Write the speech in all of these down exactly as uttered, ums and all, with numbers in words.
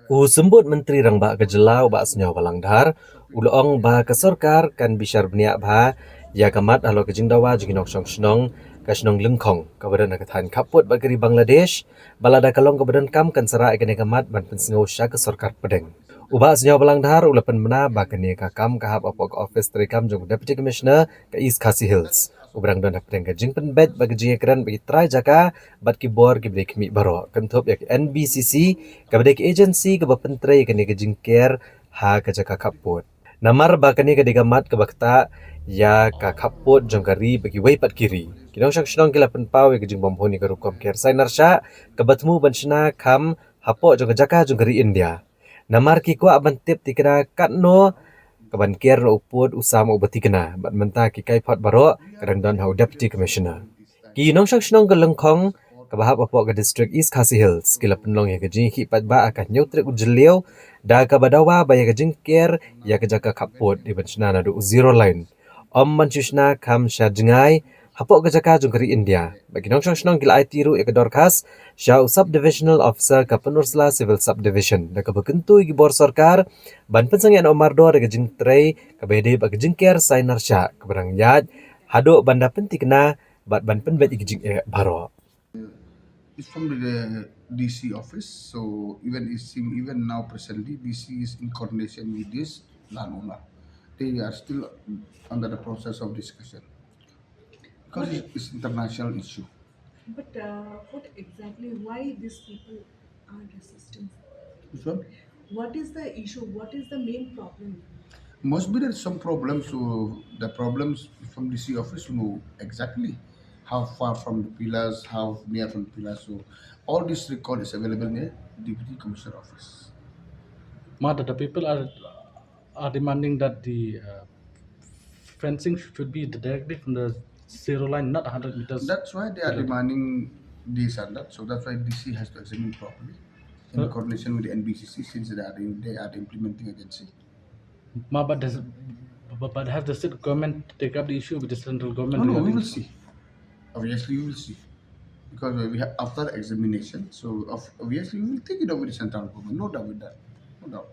U Symbud Myntri Rangbah ka jylla u Bah Sniawbhalang Dhar u la ong ba ka sorkar kan bishar bniah bha ïa ka mat halor ka jingdawa jong ki nongshong shnong ka shnong Lyngkhong kaba don ha ka thaiñ khappud bad ka ri Bangladesh, ba lada ka long kaba donkam kan sa rah ïa kane ka mat ban pynsngew sha ka sorkar pdeng. U Bah Sniawbhalang Dhar u la pynbna ba kane ka kam ka hap hapoh ka office treikam jong u Deputy Commissioner ka East Khasi Hills. U ba dang don hapdeng ka jingpynbeit bad ka jingïakren bad ki trai jaka bad ki bor kiba dei khmih baroh, kynthup ïa ka N B C C kaba dei ka agency kaba pyntrei ïa kane ka jingker ha ka jaka khappud. Namar ba kane ka dei ka mat kaba ktah ïa ka khappud jong ka ri bad kiwei pat ki ri, ki nongshong shnong ki la pynpaw ïa ka jingbymhun ïa ka rukom ker Sainarshah kaba thmu ban shna kham hapoh jong ka jaka jong ka ri India. Namar ki kwah ban tip tikna katno ka ban ker na u pud u sam uba tikna, bad mynta ki kaiphod baroh ka dang don ha u Deputy Commissioner. Ki nongshong shnong ka Lyngkhong kaba hap hapoh ka district East Khasi Hills ki la pynlong ïa ka jingïakhih paidbah ha ka hynñiew tarik u Jylliew da kaba dawa ba ïa ka jingker ïa ka jaka khappud dei ban shna naduh u zero line, ym ban shu shna kham sha jngai hapoh ka jaka jong ka ri India. Bad ki nongshong shnong ki la aiti ruh ïa ka dorkhas sha u Sub Divisional Officer ka Pynursla Civil Sub Division da kaba kyntu ïa ki bor sorkar ban pynsangeh noh mardor ïa ka jingtrei kaba ïadei bad ka jingker Sainarshah kaba dang ïaid haduh ban da pyntikna bad ban pynbeit ïa ka jingeh baroh. It's from the D C office, so even it seem even now presently D C is in coordination with this landowner. They are still under the process of discussion because it's, it's international issue. But uh, what exactly, why these people are resisting? Which one? What is the issue? What is the main problem? Must be there's some problems. So the problems from D C office, you know exactly how far from the pillars, how near from the pillars. So all this record is available near Deputy Commissioner office. Mother, the people are are demanding that the uh, fencing should be directly from the zero line, not one hundred meters. That's why they are demanding this and that. So that's why D C has to examine properly in coordination with the N B C C, since they are the, they are the implementing agency. Ma, but does, but, but have the state government take up the issue with the central government? No, no, we will see. Obviously, we will see. Because we have after examination, so of, obviously we will take it up with the central government, no doubt with that. No doubt.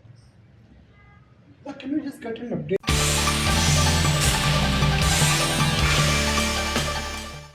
But can we just get an update?